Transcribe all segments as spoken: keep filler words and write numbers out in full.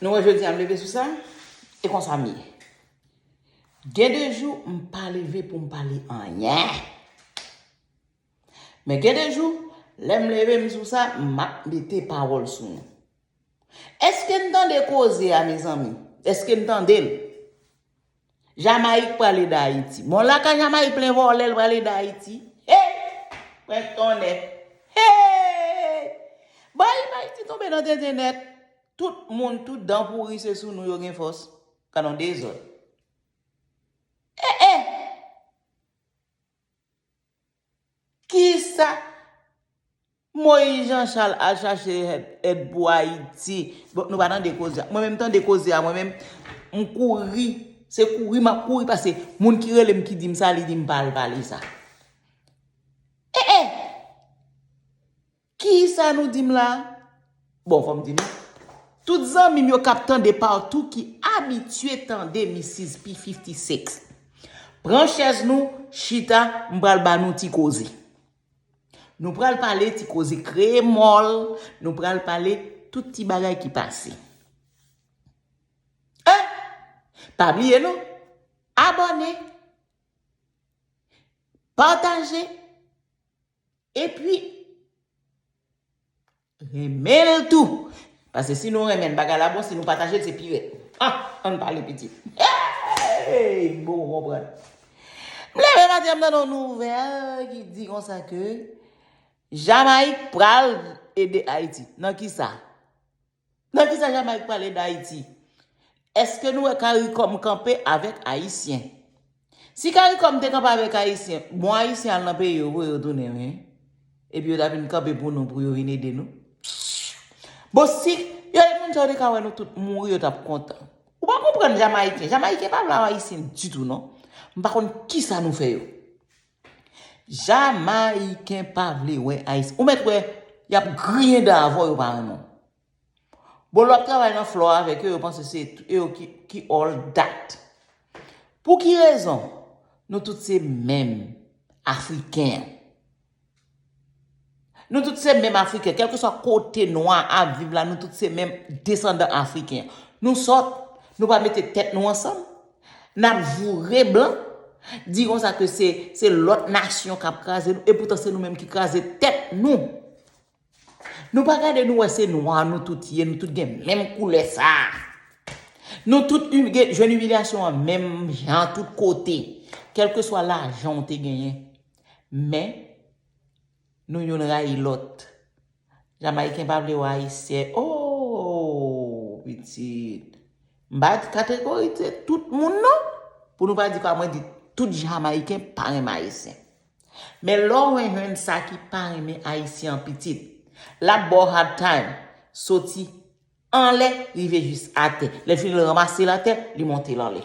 Nou wè jodi a m leve sou sa, e konsa m ye. Gen de jou, m pa leve pou m pale anyen. Men gen de jou, lè m leve m sou sa, m ap mete pawòl sou nou. Èske n tande koze a, mezanmi? Èske n tande l? Jamayik prale Dayiti. Bon, la ka Jamayik plen vòlè, l prale Dayiti. Hey! Pran tonnè. Hey! Bay Ayiti tonbe nan tenten nèt. Tout moun, tout dan pouri, se sou nou yo gen fòs. Gad yon dezòd. Eh, eh! Kisa Moyiz Jan Chal al chache èd, èd pou Ayiti? Bon, nou pa tande koze a. Mwen menm tande koze a, mwen menm, m kouri. Se kouri m ap kouri pase moun ki rele m ki di m sa, li di m pa al pale sa. Eh, eh! Kisa nou di m la? Bon, fò m di nou. Tout zanmi m yo k ap tande patou ki abitye tande Misis P fifty six. Pran chèz nou, chita, m pral ba nou ti koze. Nou pral pale ti koze kreyemòl, nou pral pale tout ti bagay ki pase. Hein? Pa bliye non, abòne, pataje, epi renmen l tou. Paske si nou renmen bagay la bon, si nou pataje l, se pi rèd. Ah, ann pale pitit. Hey! Bon, ou konprann. M leve maten an, m tande yon nouvèl ki di konsa ke Jamayik pral ede Ayiti. Nan kisa? Nan kisa Jamayik pral ede Ayiti? Èske nou wè Caricom kanpe avèk Ayisyen? Si Caricom te kanpe avèk Ayisyen, bon Ayisyen al nan peyi yo, pou yo tounen, wi. Epi yo ta vin kanpe pou nou, pou yo vin ede nou. Bon, si yo, moun sa yo te ka wè nou tout mouri, yo t ap kontan. Ou pa konprann Jamayiken. Jamayiken pa vle wè Ayisyen ditou, non. M pa konn kisa nou fè yo. Jamayiken pa vle wè Ayisyen. Ou mèt wè, y ap griyen dan avè w, yo pa renmen w. Bon, lè w ap travay nan flò avèk yo, yo panse se yo ki, ki all that. Pou ki rezon nou tout se menm Afriken? Nou tout se menm Afriken. Kèlkeswa kote nwa ap viv la, nou tout se menm desandan Afriken. Nou sòt, nou pa mete tèt nou ansanm. N ap joure blan, di konsa ke se, se lòt nasyon k ap kraze nou, epoutan se nou menm ki kraze tèt nou. Nou pa gade nou wè se nwa nou tout ye, nou tout gen menm koulè sa. Nou tout u- gen- jwenn imilyasyon an menm jan tout kote. Kèlkeswa lajan w te genyen. Men, nou youn rayi lòt. Jamayiken pa vle wè Ayisyen. Oh, pitit. M pa kategorize tout moun non. Pou nou pa di kwa mwen di tout Jamayiken pa renmen Ayisyen. Men lè w jwenn sa ki pa renmen Ayisyen an pitit, l ap ba w hard time, soti anlè, rive jis atè. Lè l fini l ranmase l atè, li monte l anlè.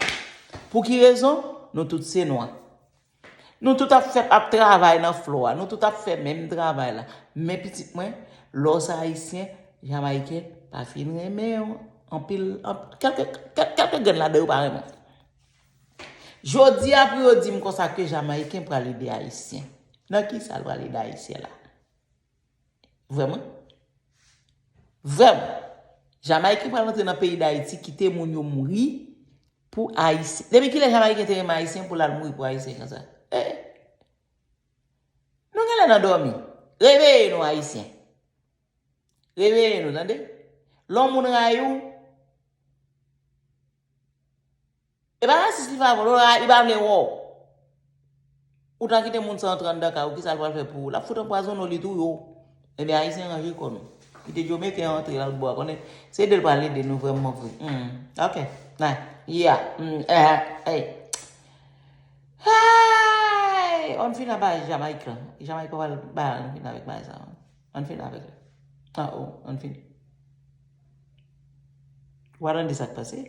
Pou ki rezon? Nou tout se nwa. Nou tout ap fè, ap travay nan flò a. Nou tout ap fè menm travay la. Men pitit mwen, lè w se Ayisyen, Jamayiken pa fin renmen w. Anpil, anp- kèlke, kèl- kèlke grenn ladan yo pa renmen w. Jodi a pou yo di m konsa ke Jamayiken pral ede Ayisyen. Nan kisa l pral ede Ayisyen la? Vrèman? Vrèman? Jamayiken pral antre nan peyi Dayiti, kite moun yo mouri pou Ayisyen. Depi kilè Jamayiken te renmen Ayisyen pou l al mouri pou Ayisyen konsa? Eh! Nou genlè nan dòmi. Reveye nou, Ayisyen. Reveye nou, tande. Lè yon moun rayi w, e pa rasis li pa vle, li pa vle wè w. Ou ta kite moun sa antre anndan kay ou, kisa l pral fè pou ou? L ap fout anpwazonnen w, li touye w. Ebyen, Ayisyen, ranje kò nou. Kite Jomeken antre lòtbò a, konnen se de l pral ede nou vrèman vre. Hmm, ok. Nah, yeah. Hmm, eh, hey. Hey! Ann fin avèk Jamayik lan. Jamayik pa pral ba, ann fin avèk bagay sa. Ann fin avèk li. Ah, oh, ann fin. Ou pa tande sa k pase?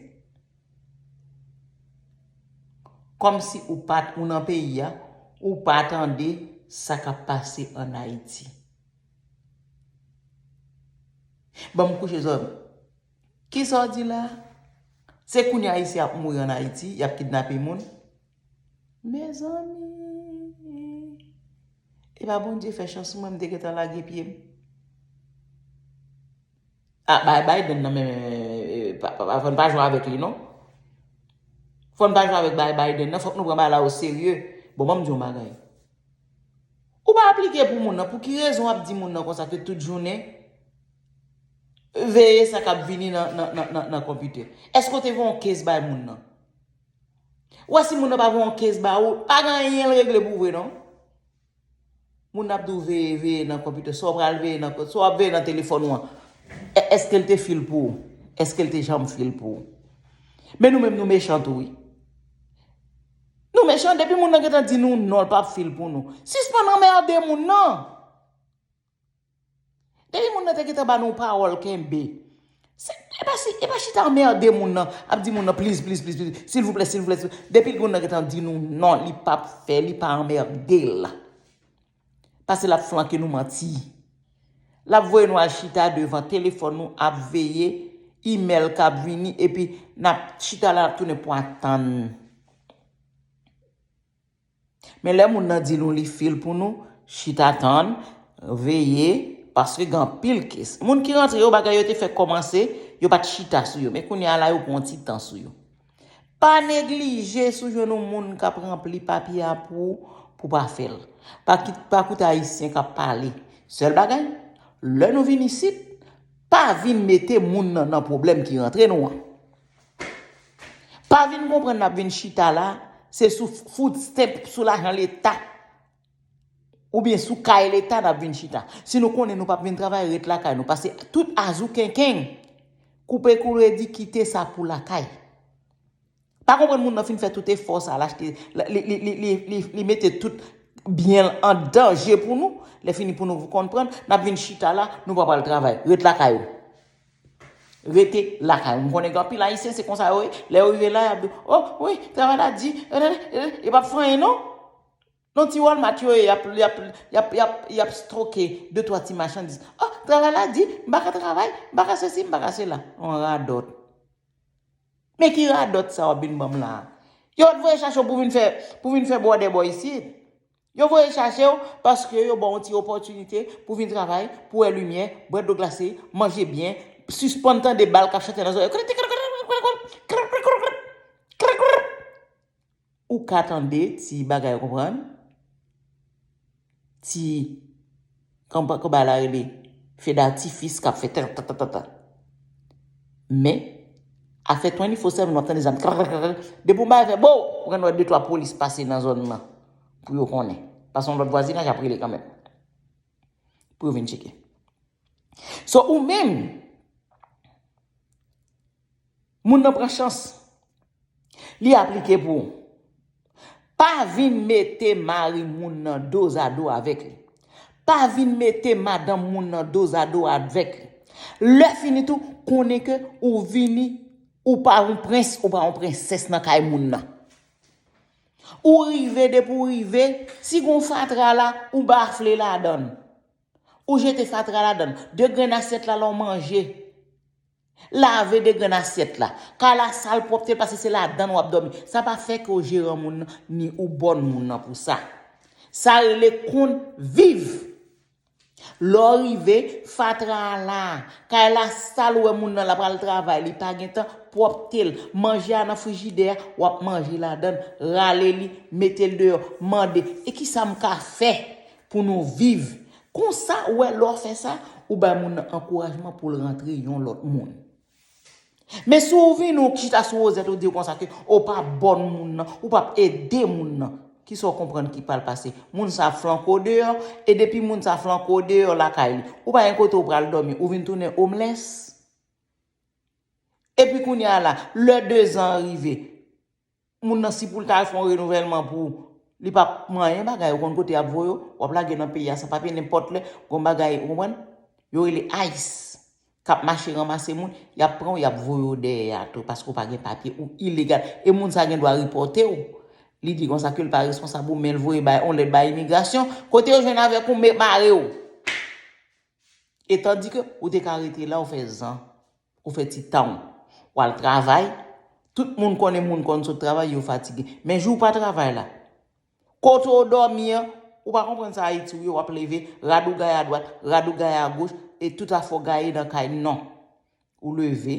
Kòmsi ou pa t, ou nan peyi a, ou pa tande sa k ap pase ann Ayiti. Ban m kouche zòrye. Kisa w di la? Se kounye a Ayisyen ap mouri ann Ayiti, y ap kidnape moun. Mezanmi! Epa Bondye fè chans mwen, m te gentan lage pye m. Ah, bay Biden nan men, men, men, men, men, pa, pa, pa, fò n pa jwe avèk li, non. Fò n pa jwe avèk bagay Biden nan, fòk nou pran bagay la o serye. Bon, ban m di yon bagay. Ou pa aplike pou moun nan, pou ki rezon w ap di moun nan konsa ke tout jounen, veye sa k ap vini nan, nan, nan, nan, nan konpitè? Èske w te voye yon case bay moun nan? Ou wè si moun nan pa voye yon case ba ou, pa gen anyen l regle pou vre, non. Moun nan ap di w veye, veye nan konpitè, sa w pral veye nan, sa w ap veye nan telefòn ou an. È-, èske l te fil pou ou? Èske l te janm fil pou ou? Men nou menm nou mechan tou, wi. Nou mechan, depi moun nan gentan di nou non, l p ap fil pou nou. Sispann anmède moun nan. Depi moun nan te gentan ba nou pawòl kenbe. Se, e pa si, e pa chita anmède moun nan, ap di moun nan, "Please, please, please, please, silvouplè, silvouplè, silvouplè." Depi moun nan gentan di nou non, li p ap fè, li pa anmède l. Paske l ap flanke nou manti. L ap voye nou al chita devan telefòn nou, ap veye imèl k ap vini, epi n ap chita la, n ap tounen pou atann. Men lè moun nan di nou li fil pou nou, chita tann, veye, paske gen anpil case. Moun ki rantre yo, bagay yo te fèk kòmanse, yo pa t chita sou yo. Men kounye a la, yo pran yon ti tan sou yo. Pa neglije si w jwenn yon moun k ap ranpli papye a pou ou, pou w pa fè l. Pa kit-, pa koute Ayisyen k ap pale. Sèl bagay, lè nou vin isit, pa vin mete moun nan nan pwoblèm ki rantre nou an. Pa vin konprann n ap vin chita la, se sou food stamp, sou lajan Leta, oubyen sou kay Leta n ap vin chita. Si nou konnen nou p ap vin travay, ret lakay nou. Pase tout azou kenken, koupe kou redi, kite sa pou lakay. Pa konprann moun nan fin fè tout efò sa, l achte, li, li, li, li, li, li mete tout byen l an danje pou nou. Lè fini pou nou konprann, n ap vin chita la, nou pa pral travay. Ret lakay ou. Rete lakay ou. M konnen gen anpil Ayisyen, se konsa yo ye. Lè yo rive la, y ap di, "Oh, wi, travay la di, eh, eh, eh," yo p ap fè anyen, non. Non, ti Walmart yo ye, y ap, y ap, y ap, y ap, y ap stoke de twa ti machandiz. "Oh, travay la di, m pa ka travay, m pa ka sesi, m pa ka sela." On radòt. Men ki radòt sa w ap vin ban m la a? Yo t voye chache w pou vin fè, pou vin fè bwòdè bò isit. Yo voye chache w paske yo ba w yon ti opòtinite pou vin travay, pou wè limyè, bwè dlo glase, manje byen, sispann tande bal k ap chante nan zòrèy. Ou ka tande ti bagay, ou konprann? Ti, kòman, kòman bagay la rele? Fe datifis k ap fè ta, ta, ta, ta, ta. Men, afè twenty-four seven, w ap tande zam, krak, krak, krak, krak. Depi yon bagay fè bo, ou konn wè de twa polis pase nan zòn nan pou yo konnen. Pase yon lòt vwazinaj, y ap rele kanmenm pou yo vin tcheke. So, ou menm, moun nan pran chans. Li aplike pou ou. Pa vin mete mari moun nan dozado avèk li. Pa vin mete madanm moun nan dozado avèk li. Lè fini tou, konnen ke ou vini, ou pa yon prens, ou pa yon prensès nan kay moun nan. Ou rive, depi ou rive, si gon fatra la, ou bafle ladan l. Ou jete fatra ladan l. De grenn asyèt la, la w manje. Lave de grenn asyèt la. Kay la sal, pwòpte l, paske se ladan l w ap dòmi. Sa pa fè ke w jeran moun nan, ni ou bòn moun nan pou sa. Sa rele konn viv. Lè w rive, fatra a la. Kay la sal, ou wè moun nan la pral travay, li pa gen tan, pwòpte l. Manje a nan frijidè a, w ap manje ladan l, rale li, mete l deyò, mande, "E kisa m ka fè pou nou viv?" Konsa, ou wè, lè w fè sa, ou bay moun nan ankourajman pou l rantre yon lòt moun. Men si w vin, ou chita sou wozèt, ou di w konsa ke ou pa bòn moun nan, ou p ap ede moun nan, kisa w konprann ki pral pase? Moun sa flanke w deyò, e depi moun sa flanke w deyò lakay li, ou pa gen kote w pral dòmi, ou vin tounen homeless. Epi kounye a la, lè dezan an rive, moun nan, si pou l ta al fè yon renouvèlman pou ou, li p ap manyen bagay, ou konn kote y ap voye w, w ap lage nan peyi a san papye, nenpòt lè, gon bagay, ou konprann? Yo rele ice, k ap mache ranmase moun, y ap pran w, y ap voye w dèyè a tou, paske w pa gen papye, ou ilegal. E moun sa gen dwa ripòte w. Li di konsa ke l pa responsab ou, men l voye bay, yon lèt bay imigrasyon, kote yo jwenn avèk ou, me-, mare w. E tandike ou te ka rete la, ou fè zan. Ou fè ti tan w. W al travay. Tout moun konnen moun konn sot travay, yo fatige. Men jou w pa travay la, kote w dòmi an, ou pa konprann sa Ayiti w ye, w ap leve, rad ou gaye adwat, rad ou gaye agoch, e tout afè w gaye nan kay, non. Ou leve,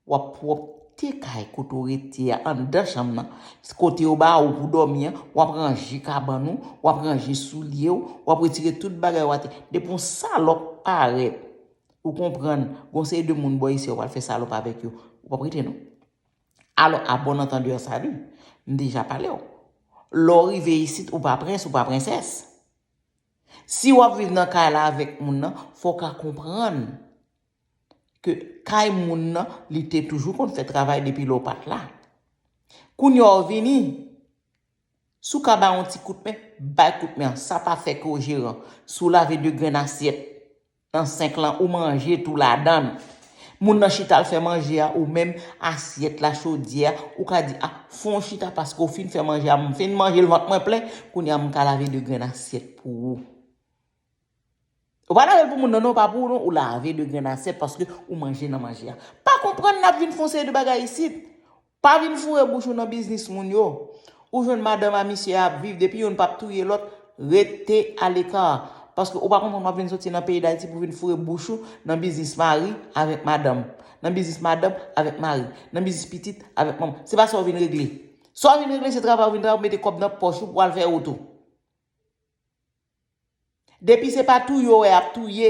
W ap pwòpte kay kote w rete a, anndan chanm nan. Kote yo ba ou pou dòmi an, w ap ranje kabann ou, w ap ranje soulye w, w ap retire tout bagay w atè. Depi yon salòp parèt, ou konprann, gon seri de moun bò isi a, w al fè salòp avèk yo, ou p ap rete non. Alò, à bon entendeur, salut. M deja pale w. Lè w rive isit, ou pa prens, ou pa prensès. Si w ap viv nan kay la avèk moun nan, fò w ka konprann ke kay moun nan, li te toujou konn fè travay depi lè w pa t la. Kounye a w vini, si w ka bay yon ti kout men, bay kout men an. Sa pa fè ke w jeran. Si w lave de grenn asyèt nan senk lan, ou manje tou ladan l. Moun nan chita al fè manje a, ou menm asyèt la, chodyè a, ou ka di, a, fè yon chita paske w fin fè manje a, m fin manje l, vant mwen plen, kounye a m ka lave de grenn asyèt pou ou. Ou pa lave l pou moun nan non, pa pou ou non, ou lave de grenn asyèt paske ou manje nan manje a. Pa konprann n ap vin fè yon seri de bagay isit. Pa vin foure bouch ou nan biznis moun yo. Ou jwenn madanm a misye a ap viv, depi youn p ap touye lòt, rete aleka. Paske ou pa konprann w ap vin soti nan peyi Dayiti pou vin foure bouch ou nan biznis mari avèk madanm. Nan biznis madanm avèk mari. Nan biznis pitit avèk manman. Se pa sa w vin regle. Sa w vin regle se travay ou vin travay, ou mete kòb nan pòch ou pou w al fè wout ou. Depi se pa touye w wè y ap touye,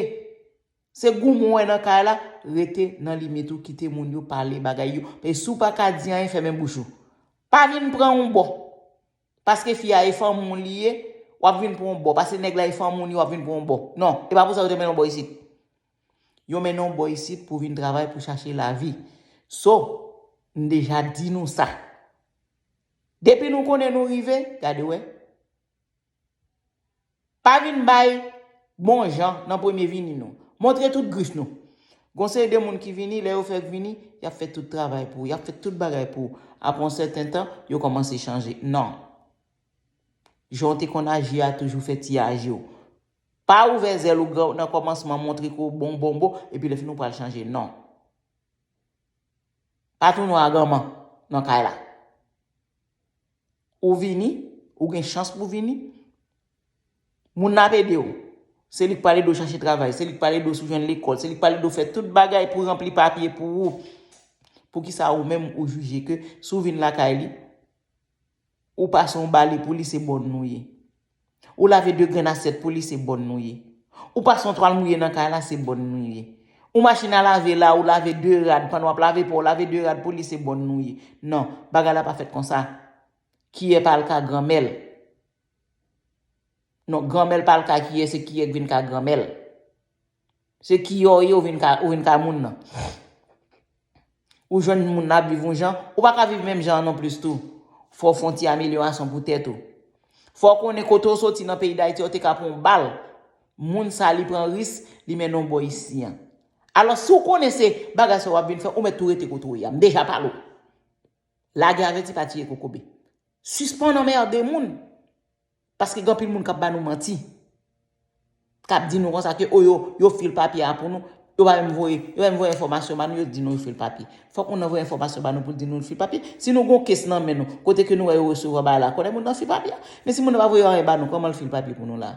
se goumen w wè nan kay la, rete nan limit ou, kite moun yo pale bagay yo. Men si w pa ka di anyen, fèmen bouch ou. Pa vin pran yon bò. Paske fi a e fanmi w li ye, w ap vin pran yon bò. Paske nèg la e fanmi w li ye, w ap vin pran yon bò. Non, e pa pou sa yo te mennen w bò isit. Yo mennen w bò isit pou vin travay, pou chache lavi. So, m deja di nou sa. Depi nou konnen nou rive, gade wè. Pa vin bay bon jan nan premye vini nou. Montre tout grif nou. Gon seri de moun ki vini, lè yo fèk vini, y ap fè tout travay pou ou, y ap fè tout bagay pou ou. Apre yon sèten tan, yo kòmanse chanje. Non. Jan w te konn aji a, toujou fè ti aji w. Pa ouvè zèl ou gran nan kòmansman, montre ke w bon, bon, bon, epi lè fini w pral chanje. Non. Pa tounen w aganman nan kay la. Ou vini, ou gen chans pou vini. Moun nan ap ede w. Se li k pral ede w chache travay, se li k pral ede w si w jwenn lekòl, se li k pral ede w fè tout bagay pou ranpli papye pou ou. Poukisa ou menm ou jije ke si w vin lakay li, ou pase yon bale pou li, se bòn nou ye? Ou lave de grenn asyèt pou li, se bòn nou ye? Ou pase yon twal mouye nan kay la, se bòn nou ye? Ou machin a lave la, ou lave de rad, pandan w ap lave pa w, lave de rad pou li, se bòn nou ye? Non, bagay la pa fèt konsa. Kiyè pa al ka granmè l. Non, granmè l pa al ka kiyè, se kiyè k vin ka granmè l. Se kiyè w ye, ou vin ka, ou vin ka moun nan. Ou jwenn moun nan ap viv yon jan, ou pa ka viv menm jan an non plis tou. Fò w fè yon ti amelyorasyon pou tèt ou. Fò w konnen kote w soti nan peyi Dayiti, ou te ka pran yon bal. Moun sa li pran risk, li mennen w bò isi an. Alò, si w konnen se bagay sa w ap vin fè, ou mèt tou rete kote w ye a. M deja pale w. Lage avèti, pa tiye kokobe. Sispann anmède moun. Paske gen anpil moun k ap ba nou manti. K ap di nou konsa ke, o, yo, yo fil papye a pou nou. Yo pa menm voye, yo pa menm voye enfòmasyon ba nou, yo di nou yo fil papye. Fòk moun nan voye enfòmasyon ba nou pou l di nou l fil papye. Si nou gon kes nan men nou, kote ke nou wè yo resevwa bagay la, konnen moun nan fil papye a. Men si moun nan pa voye anyen ba nou, kòman l fil papye pou nou la?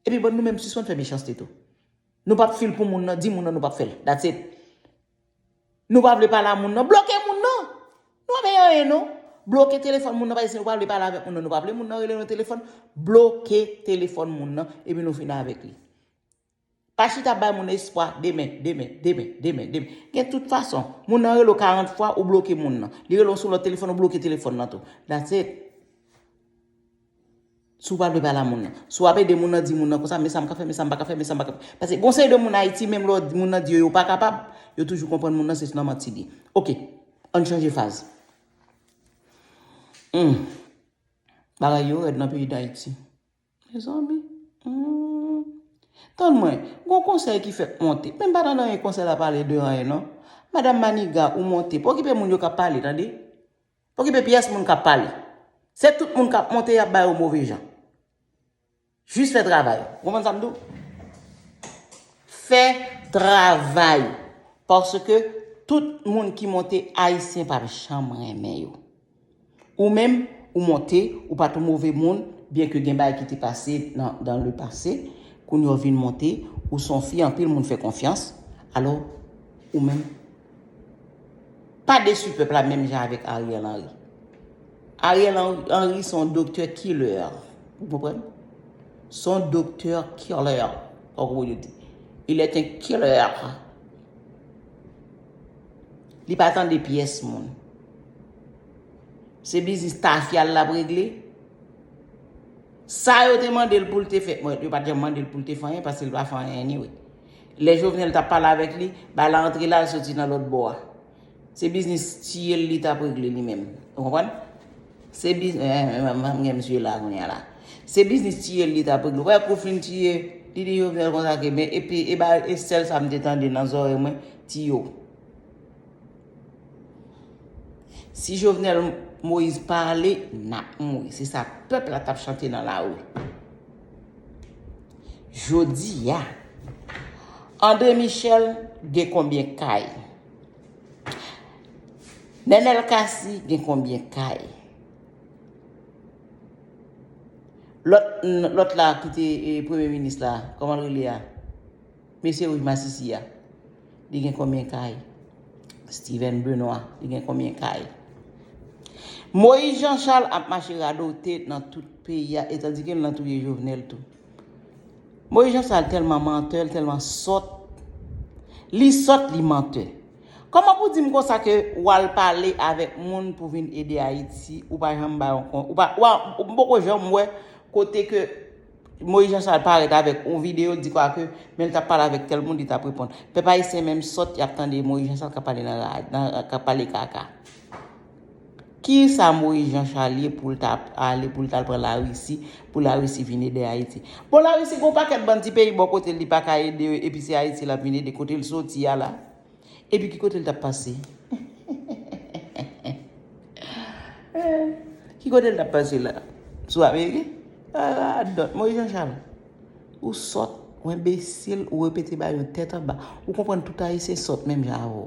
Epi bon, nou menm, sispann fè mechanste tou. Nou p ap fil pou moun nan, di moun nan nou p ap fè l. That's it. Nou pa vle pale a moun nan, bloke moun nan. Nou pa peye anyen non. Bloke telefòn moun nan, paske si nou pa vle pale avèk moun nan, nou pa vle moun nan rele nou telefòn, bloke telefòn moun nan, epi nou fini avèk li. Pa chita bay moun espwa, demen, demen, demen, demen, demen. Gen tout fason. Moun nan rele w karant fwa, ou bloke moun nan. Li rele w sou lòt telefòn, ou bloke telefòn nan tou. That's it. Si w pa vle pale a moun nan, si w ap ede moun nan, di moun nan konsa, men sa m ka fè, men sa m pa ka fè, men sa m pa ka fè. Paske gon seri de moun Ayiti, menm lè w di moun nan di yo, yo pa kapab, yo toujou konprann moun nan se nan manti li ye. Oke, ann chanje faz. Hmm. Bagay yo rèd nan peyi Dayiti. Mezanmi. Hmm. Tann mwen, gon konsèy ki fèk monte. Men m pa tande anyen konsèy la pale de anyen, non. Madanm Maniga, ou monte. Pa okipe moun yo k ap pale, tande. Okipe pyès moun k ap pale. Se tout moun k ap monte, y ap ba yo move jan. Jis fè travay ou. Ou konprann sa m di w? Fè travay ou. Paske tout moun ki monte, Ayisyen p ap janm renmen yo. Ou menm, ou monte, ou pa t yon move moun, byen ke gen bagay ki te pase nan, dans le passé, kounye a w vin monte, ou se yon fi, anpil moun fè konfyans, alò, ou menm, pa desu pèp la menm jan avèk Ariel Henry. Ariel Henry se yon doktè killer. Ou konprann? Se yon doktè killer. Fòk ou di. Il est un killer. Li pa tande pyès moun. Se biznis tafya l ap regle. Sa yo te mande l pou l te fè, bon, yo pa t janm mande l pou l te fè anyen, paske l pa fè anyen anyway. Lè Jovenel t ap pale avèk li, bay la antre la, l soti nan lòt bò a. Se biznis tiye l li t ap regle li menm. Ou konprann? Se biznis, m gen misye la kounye a la. Se biznis tiye l li t ap regle. Ou wè kou fin tiye, li di Jovenel konsa ke, men epi, e ba, e sèl sa m te tande nan zòrèy mwen, tiye w. Si Jovenel Moïse pa ale, n ap mouri. Se sa pèp la t ap chante nan lari. Jodi a, André Michel gen konbyen kay? Nenel Cassy gen konbyen kay? Lòt, lòt la ki te, e, premye minis la, kòman l rele a? Mesye Wouj Masisi a, li gen konbyen kay? Steven Benoît, li gen konbyen kay? Moïse Jean Charles ap mache radote nan tout peyi a, etandike l nan touye Jovenel tou. Moïse Jean Charles tèlman mantè, l tèlman sòt. Li sòt, li mantè. Kòman pou di m konsa ke w al pale avèk moun pou vin ede Ayiti, ou pa janm bay yon kon, ou pa, ou pa, m poko janm wè kote ke Moïse Jean Charles parèt avèk yon videyo di kwa ke, men l t ap pale avèk tèl moun, li t ap reponn. Pèp ayisyen menm sòt, y ap tande Moïse Jean Charles k ap pale nan ra-, nan, k ap pale kaka. Kisa Moïse Jean Charles ye pou l ta ale, pou l t al pran Larisi, pou Larisi vin ede Ayiti? Bon, Larisi gen yon pakèt bann ti peyi bò kote l, li pa ka ede yo, epi se Ayiti l ap vin ede, kote l soti a la. Epi ki kote l t ap pase? Ki kote l t ap pase la? Sou Ameriken? Ah, dòt Moïse Jean Charles. Ou sòt, ou enbesil, ou repete bagay yo tèt anba. Ou konprann tout Ayisyen sòt menm jan avè w.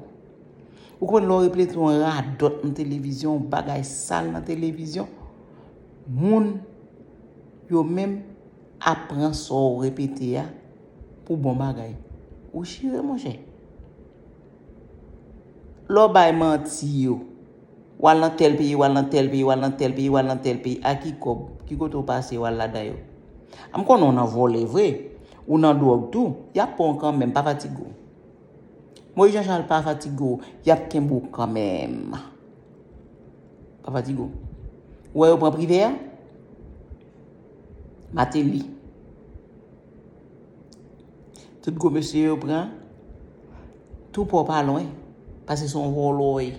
Ou konprann lè w repete yon radòt nan televizyon, yon bagay sal nan televizyon, moun yo menm ap pran sa w repete a pou bon bagay. Ou chire, monchè. Lè w bay manti yo, w al nan tèl peyi, w al nan tèl peyi, w al nan tèl peyi, w al nan tèl peyi, a ki kòb? Ki kote w pase, w al ladan yo? A m konnen w nan vòlè vre, ou nan dwòg tou, y ap pran w kanmenm, pa fatige w. Moïse Jean Charles pa fatige w, y ap kenbe w kanmenm. Pa fatige w. Ou wè yo pran Privè a? Mateli. Tout gwo mesye yo pran. Tou pa w pa lwen. Paske se yon vòlò w ye.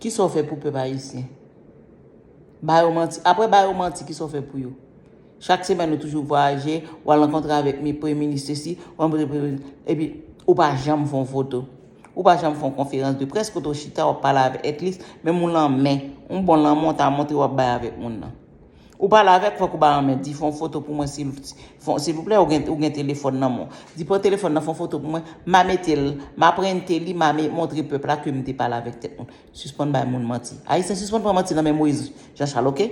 Kisa w fè pou pèp ayisyen? Ba yo manti. Apre ba yo manti, kisa w fè pou yo? Chak semèn ou toujou vwayaje, w al rankontre avèk mi-, premye minis sesi, w rankontre premye minis, epi ou pa janm fè yon foto. Ou pa janm fè yon konferans de près kote w chita, w ap pale avèk at least, menm yon lanmen, yon bon lanmen w ta montre w ap bay avèk moun nan. Ou pale avèk, fòk ou ba lanmen, di fè yon foto pou mwen, silvouplè, ou gen, ou gen telefòn nan men w. Di pran telefòn nan, fè yon foto pou mwen, m a mete l, m a prente li, m a me-, montre pèp la ke m te pale avèk tèt mwen. Sispann bay moun manti. Ayisyen, sispann pran manti nan men Moïse Jean Charles, oke?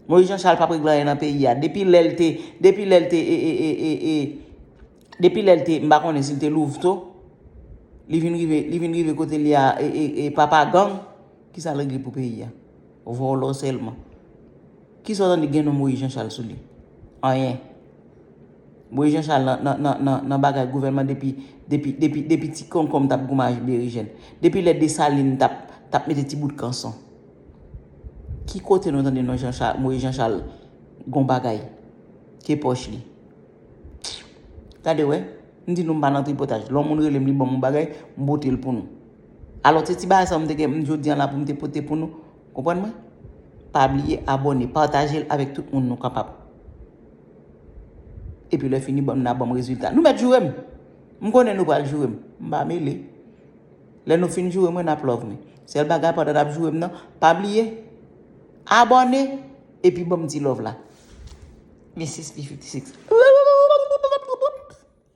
Moïse Jean Charles p ap regle anyen nan peyi a. Depi lè l te, depi lè l te, e, e, e, e, e, depi lè l te, m pa konnen si l te Louveteau, li vin rive, li vin rive kote li a, e, e, e, papa gang, kisa l regle pou peyi a? Vòlò sèlman. Kisa w tande gen non Moïse Jean Charles sou li? Anyen. Moïse Jean Charles nan, nan, nan, nan, nan bagay gouvènman depi, depi, depi, depi ti konkonm t ap goumaj Berejèn. Depi lè Desalin t ap, t ap mete ti bout kanson. Ki kote nou tande non Jean Charles, Moïse Jean Charles gon bagay ke pòch li? Gade wè, m di nou m pa nan tripotaj. Lè yon moun rele m, li ban m yon bagay, m pote l pou nou. Alò, se ti bagay sa m te gen, m jodi an la pou m te pote pou nou. Konprann mwen? Pa bliye abòne, pataje l avèk tout moun nou kapab. Epi lè fini, ban m nan ban m rezilta. Nou mèt joure m. M konnen nou pral joure m. M pa mele. Lè nou fin joure mwen, n ap love mwen. Sèl bagay pandan n ap joure m nan, pa bliye abòne epi ban m ti love la. Missis P fifty six.